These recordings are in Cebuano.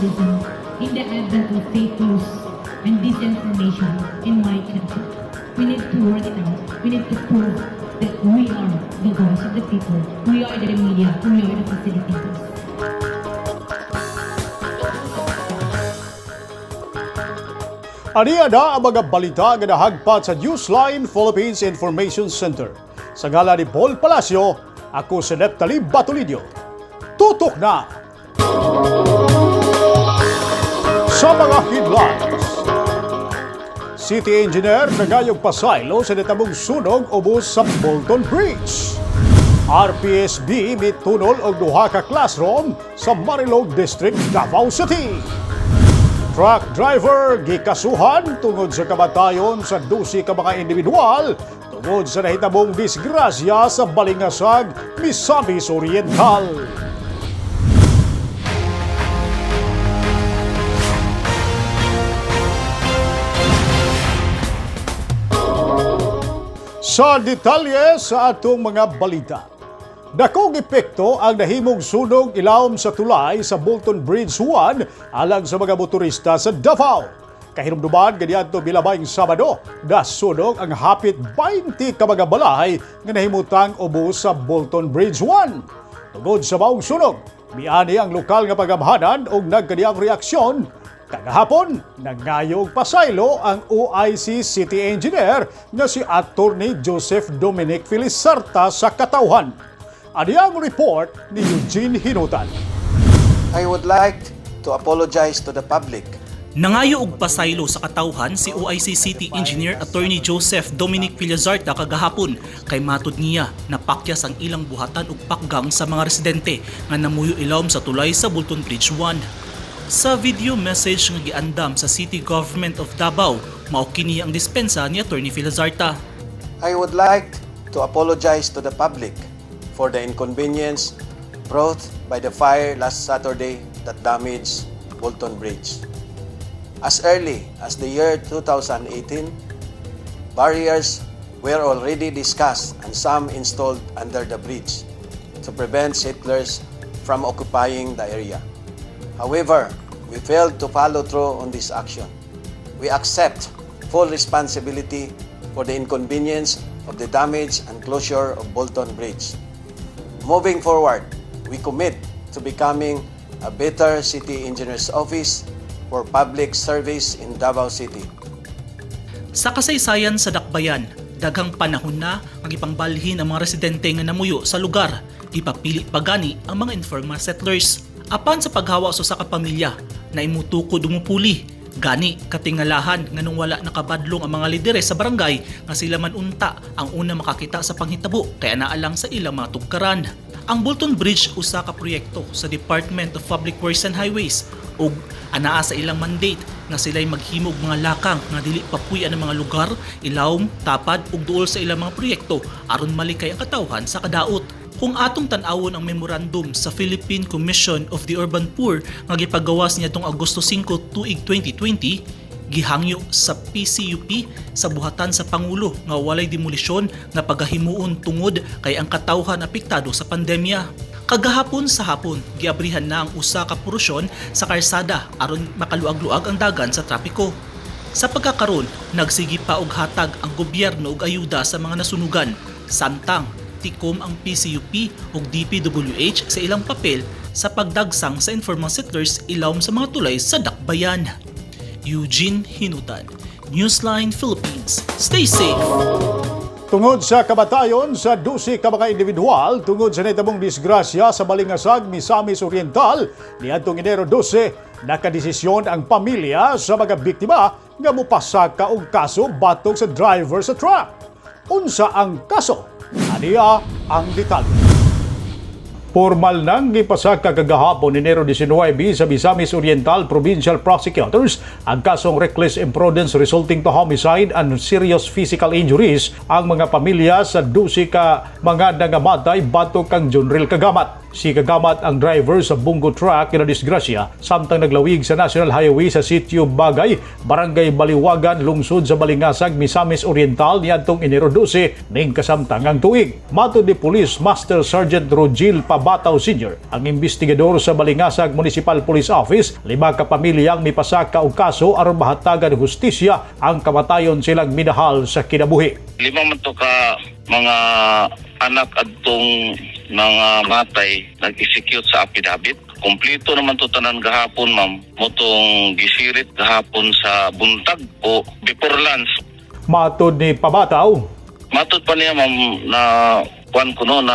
journalism in the advent of fake news and disinformation in my country. We need to work it out. We need to prove that we are the voice of the people. We are the media. We are the facilitators. Aniya na ang mga balita nga nahagpat sa Newsline Philippines Information Center. Sa ngala ni Paul Palacio, ako si Neptali Batulinio. Tutok na! Sa mga headlines, City Engineer nagayog pasaylo sa nitabong sunog ubos sa Bolton Bridge. RPSB mitunol og duha ka classroom sa Marilog District, Davao City. Truck driver gikasuhan tungod sa kamatayon sa 12 ka mga individual tungod sa nahitabong disgrasya sa Balingasag, Misamis Oriental. Sa detalye sa atong mga balita. Dakong epekto ang nahimong sunog ilawom sa tulay sa Bolton Bridge 1 alang sa mga motorista sa Davao. Kahinumduman kaniadto bilabayng Sabado, nasunog ang hapit 20 ka mga balay nga nahimutang ubos sa Bolton Bridge 1. Tungod sa maong sunog, miani ang lokal nga pagamhanan og nagkadiyang reaksyon. Kagahapon, nangayog pasaylo ang OIC City Engineer nga si Attorney Joseph Dominic Felizarta sa katawhan. Ani ang report ni Eugene Hinutan. I would like to apologize to the public. Nangayo og pasaylo sa katawhan si OIC City Engineer Attorney Joseph Dominic Villazarta kagahapon kay matud niya napakyas ang ilang buhatan ug pakgang sa mga residente nga namuyo ilawom sa tulay sa Bolton Bridge 1. Sa video message nga giandam sa City Government of Davao, mao kini ang dispensa ni Attorney Villazarta. I would like to apologize to the public for the inconvenience brought by the fire last Saturday that damaged Bolton Bridge. As early as the year 2018, barriers were already discussed and some installed under the bridge to prevent settlers from occupying the area. However, we failed to follow through on this action. We accept full responsibility for the inconvenience of the damage and closure of Bolton Bridge. Moving forward, we commit to becoming a better city engineer's office for public service in Davao City. Sa kasaysayan sa Dakbayan, daghang panahon na ang ipangbalhin ang mga residente nga namuyo sa lugar. Gipapili pa gani ang mga informal settlers. Apan sa paghawa sa usa ka pamilya, na imutukod umupuli. Gani katingalahan nganong wala nakabadlong ang mga lideres sa barangay nga sila man unta ang una makakita sa panghitabo kay anaa lang sa ilang mga tugkaran. Ang Bolton Bridge usa ka proyekto sa Department of Public Works and Highways ug anaa sa ilang mandate nga sila'y maghimog mga lakang nga dili papuy-an ang mga lugar, ilawom, tapad ug duol sa ilang mga proyekto aron malikay ang katawhan sa kadaot. Kung atong tan-awon ang memorandum sa Philippine Commission of the Urban Poor nga gipagawas niadtong Agosto 5 tuig 2020, gihangyo sa PCUP sa buhatan sa Pangulo nga walay demolisyon nga pagahimuon tungod kay ang katawhan apektado sa pandemya. Kagahapon sa hapon, giabrihan na ang usa ka porsyon sa karsada aron makaluag-luag ang dagan sa trapiko. Sa pagkakaron, nagsige pa og hatag ang gobyerno og ayuda sa mga nasunugan. Samtang tikom ang PCUP ug DPWH sa ilang papel sa pagdagsang sa informal settlers ilawom sa mga tulay sa Dakbayan. Eugene Hinutan, Newsline Philippines. Stay safe! Tungod sa kamatayon sa 12 ka mga individual tungod sa nahitabong disgrasya sa Balingasag, Misamis Oriental niadtong Enero 12, nakadesisyon ang pamilya sa mga biktima nga mopasaka og kaso batok sa driver sa truck. Unsa ang kaso? Aniya ang detalye. Formal nang gipasaka kagahapon Enero 19 sa Misamis Oriental Provincial Prosecutors ang kasong reckless imprudence resulting to homicide and serious physical injuries ang mga pamilya sa 12 ka mga nangamatay batok kang Junril Kagamat. Si Kagamat ang driver sa Bungo truck nga disgrasya samtang naglawig sa National Highway sa Sitio Bagay, Barangay Baliwagan, lungsod sa Balingasag, Misamis Oriental niadtong Enero 12 ning kasamtangang tuig. Matod ni Police Master Sergeant Rogil Pabataw Sr., ang investigador sa Balingasag Municipal Police Office, lima ka pamilyang mipasaka og kaso aron mahatagan og hustisya ang kamatayon silang minahal sa kinabuhi. Lima man to ka mga anak adtong mga matay nag-execute sa affidavit. Kompleto naman to tanan gahapon, ma'am. Motong gisirit gahapon sa buntag o before lunch. Matod ni Pabataw, Matod pa niya, ma'am, na kuan kuno na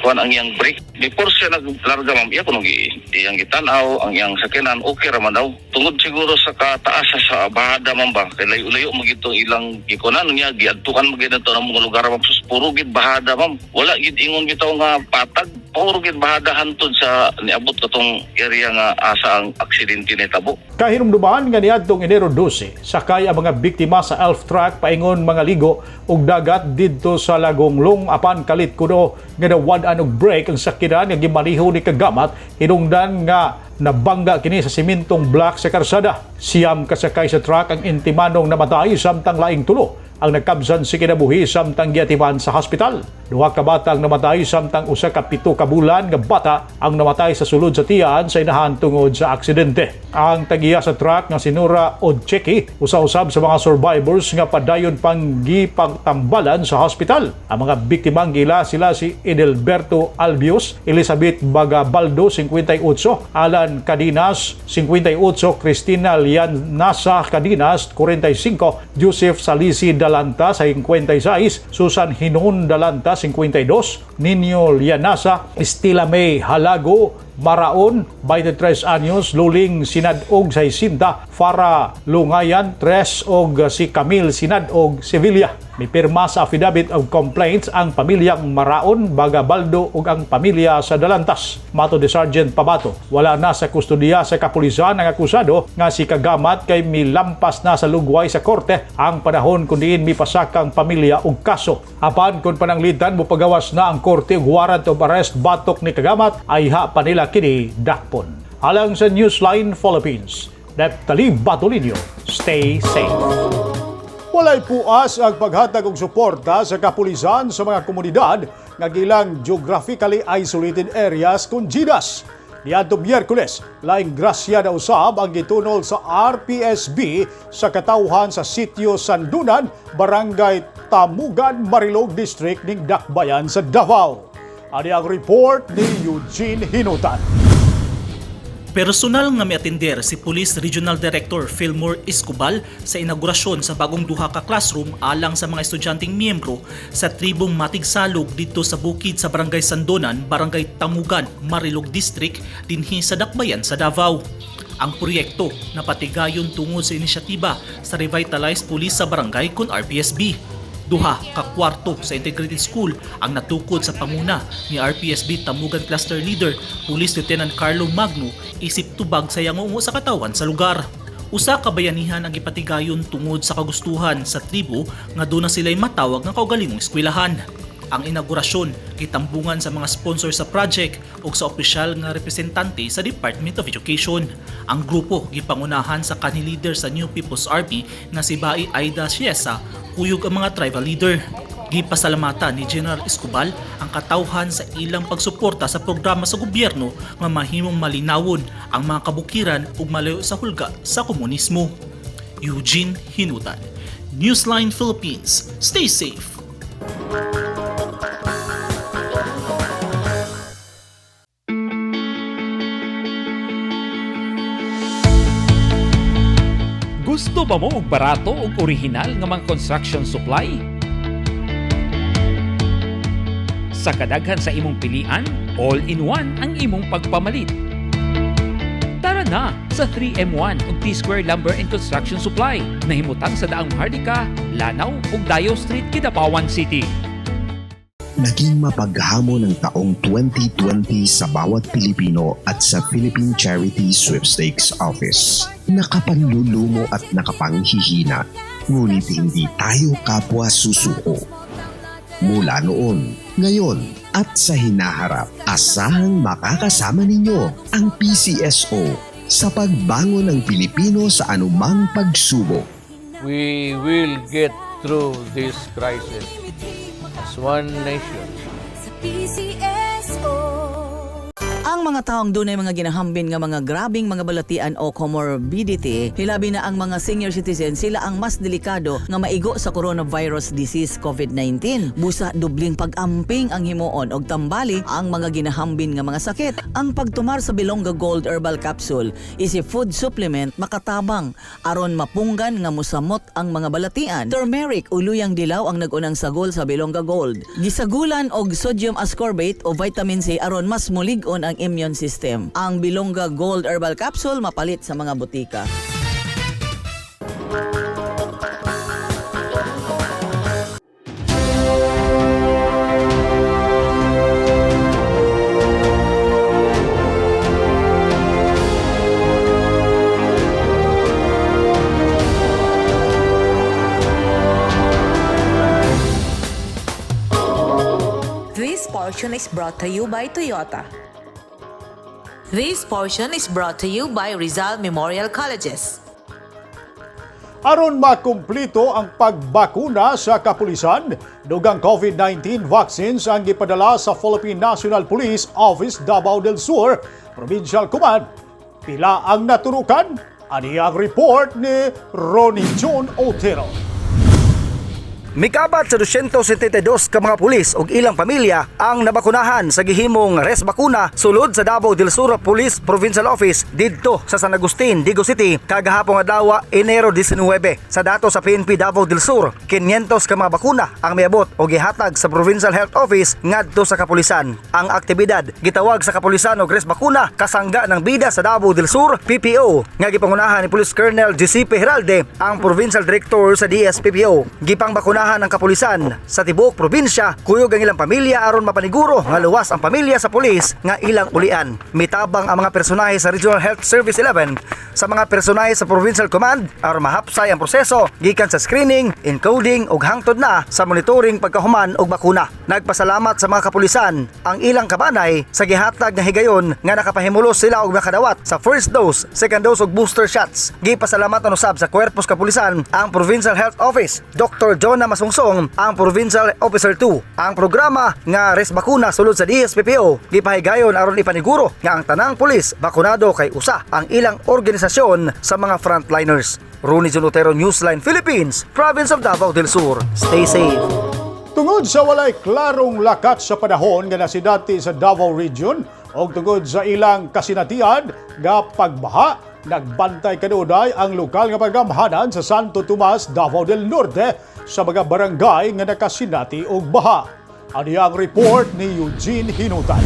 kuan ang iyang brake. Before siya naglarga, ma'am, iya kuno iyang gitanaw, ang iyang sakyanan, okay ra man daw. Tungod siguro sa kataas sa bahada, ma'am, ba kay layo-layo mo gid tong ilang gikunan niya, giadtukan mo gid to ng mga lugar, ma'am. Sus, puro gid bahada, ma'am. Wala gid ingon bitaw nga patag, puro gid bahada hantod sa niabot katong area nga asa ang aksidente nitabo. Kahinumduman nga niadtong Enero 12, sakay ang mga biktima sa elf truck paingon mga ligo og dagat didto sa Lagonglong apan kalit kuno nga nawad-an og brake ang sakyanan nga gimaniho ni Kagamat hinungdan nga nabangga kini sa simintong block sa karsada. 9 kasakay sa truck ang intimanong namatay samtang laing 3 ang nagkabsan si kinabuhi samtang giatiman sa hospital. 2 ka bata ang namatay samtang 1 ka 7 ka bulan nga bata ang namatay sa sulod sa tiyan sa inahan tungod sa aksidente. Ang tagiya sa truck nga si Nora Odcheki usa-usab sa mga survivors nga padayon pang gipagtambalan sa hospital. Ang mga biktimang gila sila si Edelberto Albios, Elizabeth Bagabaldo 58, Alan Cadinas 58, Cristina Lianasa Cadinas 45, Joseph Salisi Dalanta 56, Susan Hinon Dalanta 52, Nino Lianasa, Estela May Halago Maraon, 23 anyos, Luling Sinadog 60, Farah Lungayan 3 og si Camille Sinadog Sevilla. Mipirma sa affidavit of complaints ang pamilyang Maraon, Bagabaldo ug ang pamilya sa Dalantas. Matod ni Sergeant Pabato, wala na sa kustudiya sa kapulisan ang akusado nga si Kagamat kay milampas na sa lugway sa korte ang panahon kun diin mipasaka ang pamilya og kaso. Apan kung pananglitan mopagawas na ang korte og warrant of arrest batok ni Kagamat, ayha pa nila kini dakpon. Alang sa Newsline Philippines, Neptali Batolinio, stay safe. Walay puas ang paghatag og suporta sa kapulisan sa mga komunidad nga gilang geographically isolated areas kon GIDAs. Niadto Miyerkules, laing grasya na usab ang gitunol sa RPSB sa katawhan sa Sitio Sandunan, Barangay Tamugan, Marilog District ning Dakbayan sa Davao. Ani ang report ni Eugene Hinutan. Personal nga miatender si Police Regional Director Fillmore Escobal sa inaugurasyon sa bagong duha ka classroom alang sa mga estudyanteng miyembro sa tribong Matigsalog didto sa bukid sa Barangay Sandonan, Barangay Tamugan, Marilog District dinhi sa Dakbayan sa Davao. Ang proyekto napatigayon tungod sa inisyatiba sa Revitalized Police sa Barangay kon RPSB. 2 ka kwarto sa Integrated School ang natukod sa panguna ni RPSB Tamugan Cluster Leader Police Lieutenant Carlo Magno isip tubag sa yangungo sa katawan sa lugar. Usa ka bayanihan ang gipatigayon tungod sa kagustuhan sa tribo nga duna sila'y matawag nga kaugalingong eskwelahan. Ang inaugurasyon gitambungan sa mga sponsor sa project ug sa opisyal nga representante sa Department of Education. Ang grupo gipangunahan sa kanhi leader sa New People's Army nga si Bai Aida Siesa kuyog ang mga tribal leader. Gipasalamatan ni General Escobal ang katawhan sa ilang pagsuporta sa programa sa gobyerno nga mahimong malinawon ang mga kabukiran ug malayo sa hulga sa komunismo. Eugene Hinutan, Newsline Philippines. Stay safe. Gusto ba mo og barato ug orihinal nga mga construction supply? Sa kadaghan sa imong pilian, all-in-one ang imong pagpamalit. Tara na sa 3M1 ug T-Square Lumber and Construction Supply na himutang sa Daang Maharlika, Lanao ug Dayo Street, Kidapawan City. Naging mapaghamon ang taong 2020 sa bawat Pilipino at sa Philippine Charity Sweepstakes Office. Nakapanlulumo at nakapanghihina, ngunit hindi tayo kapwa susuko. Mula noon, ngayon at sa hinaharap, asahang makakasama ninyo ang PCSO sa pagbangon ng Pilipino sa anumang pagsubok. We will get through this crisis as one nation. Sa PCSO. Ang mga taong dunay mga ginahambin nga mga grabing mga balatian o comorbidity, hilabi na ang mga senior citizen, sila ang mas delikado nga maigo sa coronavirus disease COVID-19. Busa dubling pag-amping ang himuon og tambali ang mga ginahambin nga mga sakit. Ang pagtumar sa Bilongga Gold Herbal Capsule is a food supplement makatabang aron mapunggan nga musamot ang mga balatian. Turmeric o luyang dilaw ang nagunang sagol sa Bilongga Gold. Gisagulan og sodium ascorbate o vitamin C aron mas mulig-on ang immune system. Ang Bilongga Gold Herbal Capsule mapalit sa mga butika. This portion is brought to you by Toyota. This portion is brought to you by Rizal Memorial Colleges. Aron makumplito ang pagbakuna sa kapulisan, dugang COVID-19 vaccines ang gipadala sa Philippine National Police Office Davao del Sur, Provincial Command. Pila ang naturukan? Ani ang report ni Ronnie John Otero. Mikabat sa 272 ka mga pulis ug ilang pamilya ang nabakunahan sa gihimong res bakuna sulod sa Davao del Sur Police Provincial Office didto sa San Agustin, Digos City kagahapon adlaw, Enero 19. Sa dato sa PNP Davao del Sur, 500 ka mga bakuna ang miabot og gihatag sa Provincial Health Office ngadto sa kapulisan. Ang aktibidad gitawag sa kapulisan og res bakuna kasangga ng bida sa Davao del Sur PPO nga gipangunahan ni Police Colonel Giuseppe Heralde, ang Provincial Director sa DSPPO. Gipangbakunahan ng kapulisan sa tibuok probinsya kuyog ang ilang pamilya aron mapaniguro nga luwas ang pamilya sa pulis nga ilang ulian. Mitabang ang mga personahe sa Regional Health Service 11 sa mga personahe sa Provincial Command aron mahapsay ang proseso gikan sa screening, encoding ug hangtod na sa monitoring pagkahuman og bakuna. Nagpasalamat sa mga kapulisan ang ilang kabanay sa gihatag nga higayon nga nakapahimulos sila og nakadawat sa first dose, second dose ug booster shots. Gipasalamatan usab sa kuwerpos kapulisan ang Provincial Health Office, Dr. Jonah Masungsong, ang Provincial Officer 2. Ang programa nga res bakuna sulod sa DSPPO gipahigayon aron ipaniguro nga ang tanang pulis bakunado kay usa ang ilang organisasyon sa mga frontliners. Rooney Junotero, Newsline Philippines, Province of Davao del Sur. Stay safe. Tungod sa walay klarong lakat sa panahon nga nasinati sa Davao Region o tungod sa ilang kasinatian nga pagbaha, nagbantay kanunay ang lokal nga paggamhanan sa Santo Tomas, Davao del Norte sa mga barangay nga nakasinati og baha. Ani ang report ni Eugene Hinutan.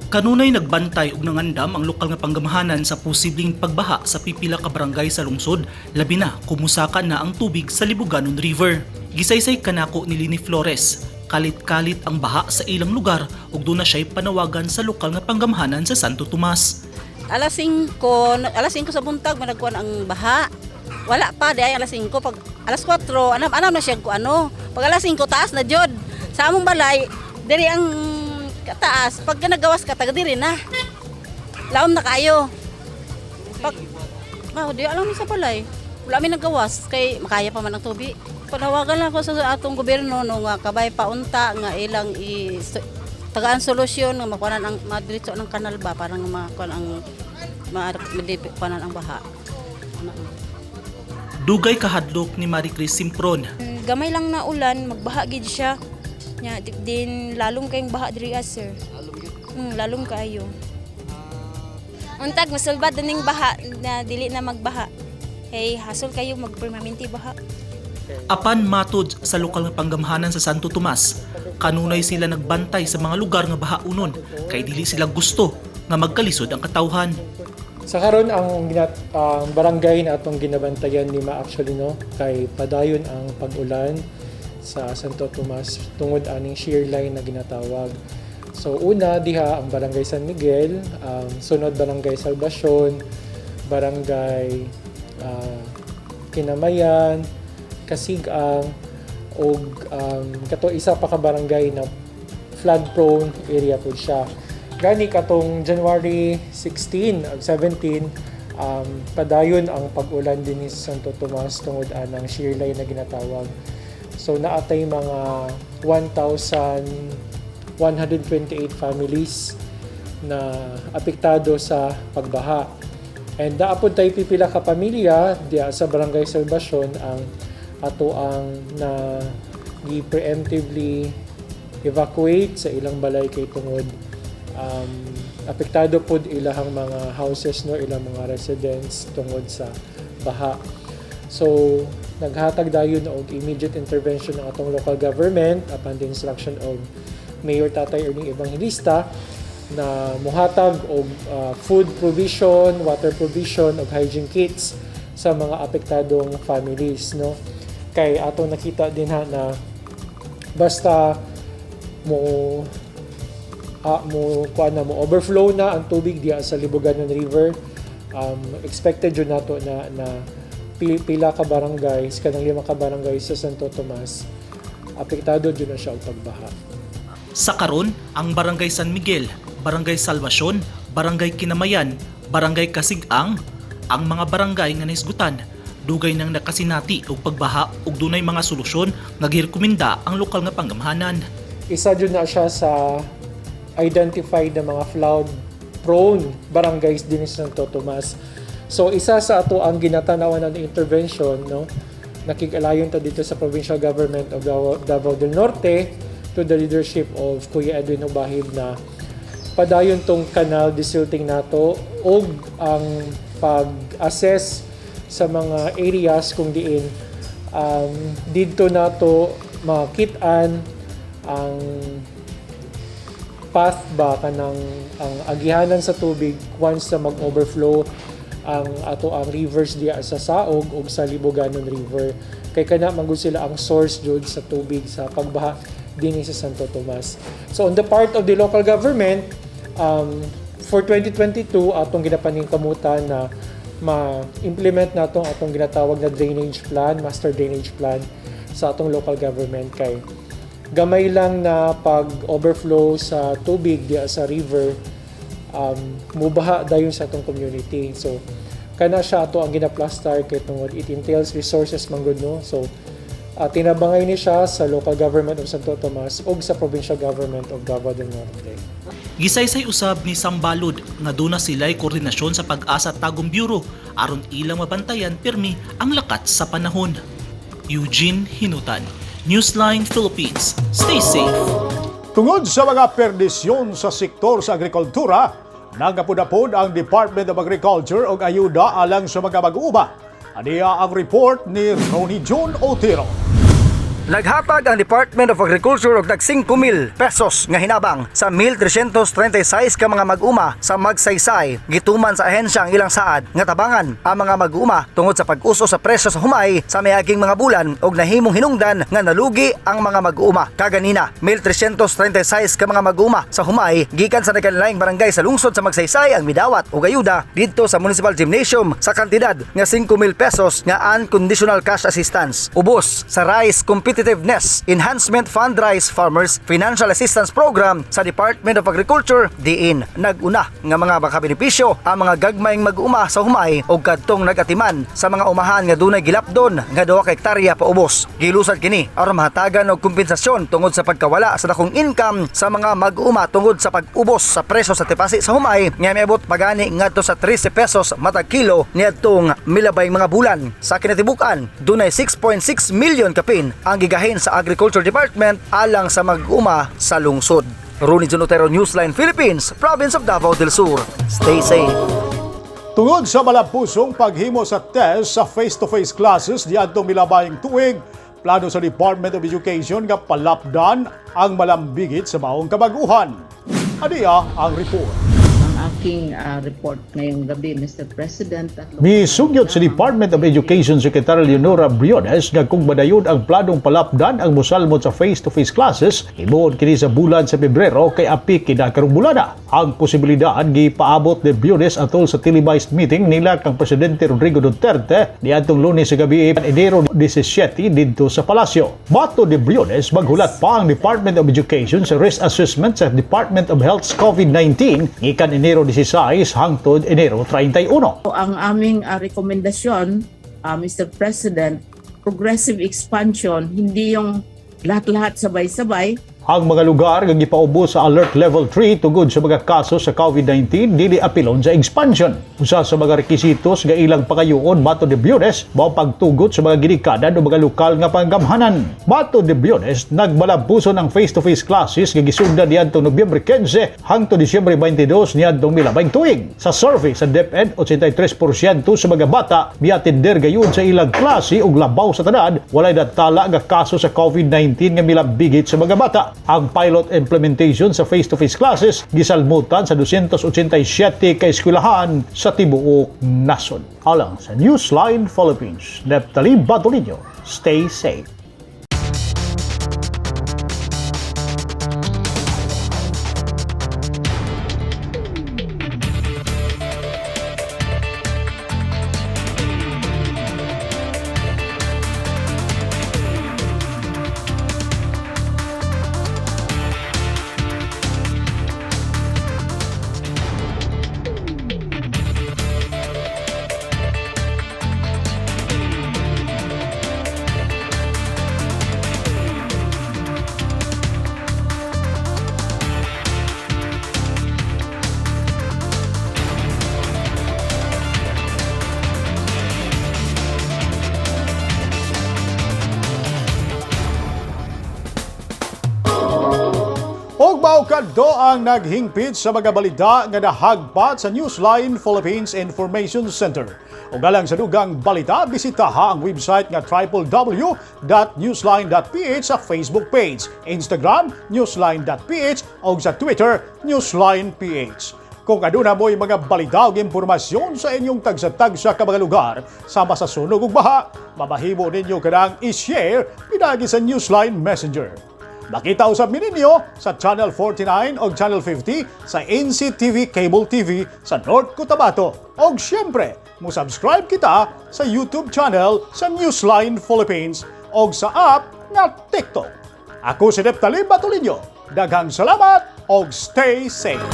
Kanunay nagbantay og nangandam ang lokal nga panggamahanan sa posibleng pagbaha sa pipila ka barangay sa lungsod, labi na kumusaka na ang tubig sa Libuganon River. Gisaysay kanako ni Lini Flores, kalit-kalit ang baha sa ilang lugar ug duna siya'y panawagan sa lokal nga panggamahanan sa Santo Tomas. Alas 5, alas 5 sa buntag managkuan ang baha. Wala pa di ay alas 5, pag alas 4 anam anam na siya ko ano. Pag alas 5 taas na jud. Sa among balay diri ang kataas, pag nagawas ka taga diri na. Laom na kayo. Pag oh, di alam sa balay. Wala mi nagawas kay makaya pa man ang tubig. Panawagan lang ko sa atong gobyerno no nga kabay paunta nga ilang i tagaan solusyon nga makuanan ang madiretso ng kanal ba parang makuan ang makuanan ang baha. Dugay kahadlok ni Marie Chris Simpron. Gamay lang na ulan, magbaha gid siya. Nya din lalom kayong baha diri ah, sir. Lalom kaayo. Untag masulbad ning baha na dili na magbaha. Hey, hasol kayo magpermanente baha. Apan matod sa lokal nga panggamhanan sa Santo Tomas, kanunay sila nagbantay sa mga lugar nga bahaunon kay dili sila gusto nga magkalisod ang katawhan. Sa karon ang barangay na atong ginabantayan ni ma actually no kay padayon ang pag-ulan sa Santo Tomas tungod aning shear line na ginatawag. So una diha ang Barangay San Miguel, sunod Barangay Salvacion, Barangay Kinamayan, Kasigang Og kato isa pa ka barangay na flood prone area pud siya. Gani katong January 16 ug 17, padayon ang pag-ulan din sa Santo Tomas tungod anang shear line na ginatawag. So naatay mga 1,128 families na apektado sa pagbaha. And naa pod tay pipila ka pamilya diya sa Barangay Salvacion ang ato ang na gi-preemptively evacuate sa ilang balay kay tungod apektado pod ilahang mga houses, no, ilang mga residents tungod sa baha. So naghatag dayon og immediate intervention ng atong local government upon the instruction of Mayor Tatay Erning Evangelista na muhatag og food provision, water provision ug hygiene kits sa mga apektadong families, no, kay atong nakita din ha na basta mo kuan na, mo overflow na ang tubig diya sa Libuganon River, expected jud nato na na pila ka barangays, kanang lima ka barangay sa Santo Tomas, apektado jud na siya og pagbaha. Sa karon, ang Barangay San Miguel, Barangay Salvacion, Barangay Kinamayan, Barangay Kasigang, ang mga barangay nga nahisgutan dugay nang nakasinati og pagbaha ug dunay mga solusyon nga girekomenda ang lokal nga panggamhanan. Isa jud na siya sa identified na mga flood prone barangays din sa Santo Tomas. So isa sa ato ang ginatanawan ng intervention, no, nakig-alayon ta dito sa provincial government of Davao del Norte to the leadership of Kuya Edwin Hubahib na padayon tong canal desilting nato og ang pag-assess sa mga areas kung diin didto nato makit-an ang path ba, kanang ang agihanan sa tubig once na mag-overflow ang ato ang rivers diya sa Saog ug sa Libuganon River, kay kana man gud sila ang source jud sa tubig sa pagbaha dinhi sa Santo Tomas. So on the part of the local government, for 2022 atong ginapaningkamutan na ma-implement natong atong ginatawag na drainage plan, master drainage plan sa atong local government, kay gamay lang na pag overflow sa tubig diya sa river, mubaha dayon sa atong community. So kana siya ato ang ginaplastar kay tungod it entails resources man gud, no. So tinabangay ni siya sa local government of Santo Tomas ug sa provincial government of Davao del Norte. Gisaysay usab ni Sambalud nga duna sila'y koordinasyon sa Pag-asa Tagum Bureau aron ilang mabantayan pirmi ang lakat sa panahon. Eugene Hinutan, Newsline Philippines. Stay safe. Tungod sa mga perdisyon sa sektor sa agrikultura, nagapud-apod ang Department of Agriculture og ayuda alang sa mga mag-uuma. Aniya ang report ni Ronnie John Otero. Naghatag ang Department of Agriculture og tag 5,000 pesos nga hinabang sa 1,336 ka mga mag-uma sa Magsaysay. Gituman sa ahensya ang ilang saad nga tabangan ang mga mag-uma tungod sa pag-uso sa presyo sa humay sa miaging mga bulan og nahimong hinungdan nga nalugi ang mga mag-uma. Kaganina, 1,336 ka mga mag-uma sa humay gikan sa nagkalaing barangay sa lungsod sa Magsaysay ang midawat og ayuda didto sa Municipal Gymnasium sa kantidad nga 5,000 pesos nga unconditional cash assistance. Ubos sa Rice Competitiveness Enhancement Fund Rice Farmers Financial Assistance Program sa Department of Agriculture, diin nag-una nga mga makabenepisyo ang mga gagmayng mag-uma sa humay og kadtong nag-atiman sa mga umahan nga dunay gilapdon nga 2 ka hektarya paubos. Gilusad kini aron mahatagan og kompensasyon tungod sa pagkawala sa dakong income sa mga mag-uma tungod sa pag-ubos sa presyo sa tipasi sa humay nga miabot pagani ngadto sa 13 pesos matag kilo niadtong milabay mga bulan. Sa kinatibuk-an, dunay 6.6 million kapin ang gigahin sa Agriculture Department alang sa mag-uma sa lungsod. Rooney John Otero, Newsline Philippines, Province of Davao del Sur. Stay safe. Tungod sa malampusong paghimo sa test sa face-to-face classes diadtong milabayng tuig, plano sa Department of Education nga palapdan ang malambigit sa maong kabaguhan. Aniya ang report. Ang aking report ngayong gabi, Mr. President. At Misugyot sa Department of Education Secretary Leonora Briones nga kung madayon ang planong palapdan ang musalmot sa face-to-face classes, himuon kini sa bulan sa Pebrero kay apik kina karong bulana. Ang posibilidad gipaabot ni Briones atol sa televised meeting nila kang Presidente Rodrigo Duterte niadtong Lunes sa gabi, Enero 17, didto sa Palasyo. Matod ni Briones, maghulat pa ang Department of Education sa risk assessment sa Department of Health's COVID-19 gikan Enero 16 hangtod Enero 31. Ang aming rekomendasyon, Mr. President, progressive expansion, hindi yung lahat-lahat sabay-sabay. Ang mga lugar nga gipaubos sa Alert Level 3 tungod sa mga kaso sa COVID-19 dili apilon sa expansion. Usa sa mga rekisitos nga ilang pakayoon, matod ni Briones, mao pagtugot sa mga ginikanan o mga lokal nga panggamhanan. Matod ni Briones, nagmalampuson ang face-to-face classes nga gisugdan niadtong Nobyembre 15 hangtod Disyembre 22 niadtong milabay tuig. Sa survey sa DepEd, 83% sa mga bata miatender gayud sa ilang klase ug labaw sa tanan, walay natala nga kaso sa COVID-19 nga milambigit sa mga bata. Ang pilot implementation sa face-to-face classes gisalmutan sa 287 ka eskwelahan sa tibuok nasod. Alang sa Newsline Philippines, Neptali Batolino, stay safe. Og mao kadto ang naghingpit sa mga balita nga nahagpat sa Newsline Philippines Information Center. Ug alang sa dugang balita, bisitaha ang website nga www.newsline.ph, sa Facebook page, Instagram, newsline.ph o sa Twitter, newsline.ph. Kung aduna mo'y mga balita o impormasyon sa inyong tagsa-tagsa ka mga lugar, sama sa sunog ug baha, mamahimo ninyo kanang i-share pinaagi sa Newsline Messenger. Makita usab mi ninyo sa Channel 49 o Channel 50 sa NCTV Cable TV sa North Cotabato. Og siyempre, mo-subscribe kita sa YouTube channel sa Newsline Philippines og sa app nga TikTok. Ako si Neptali Batolino. Daghang salamat og stay safe.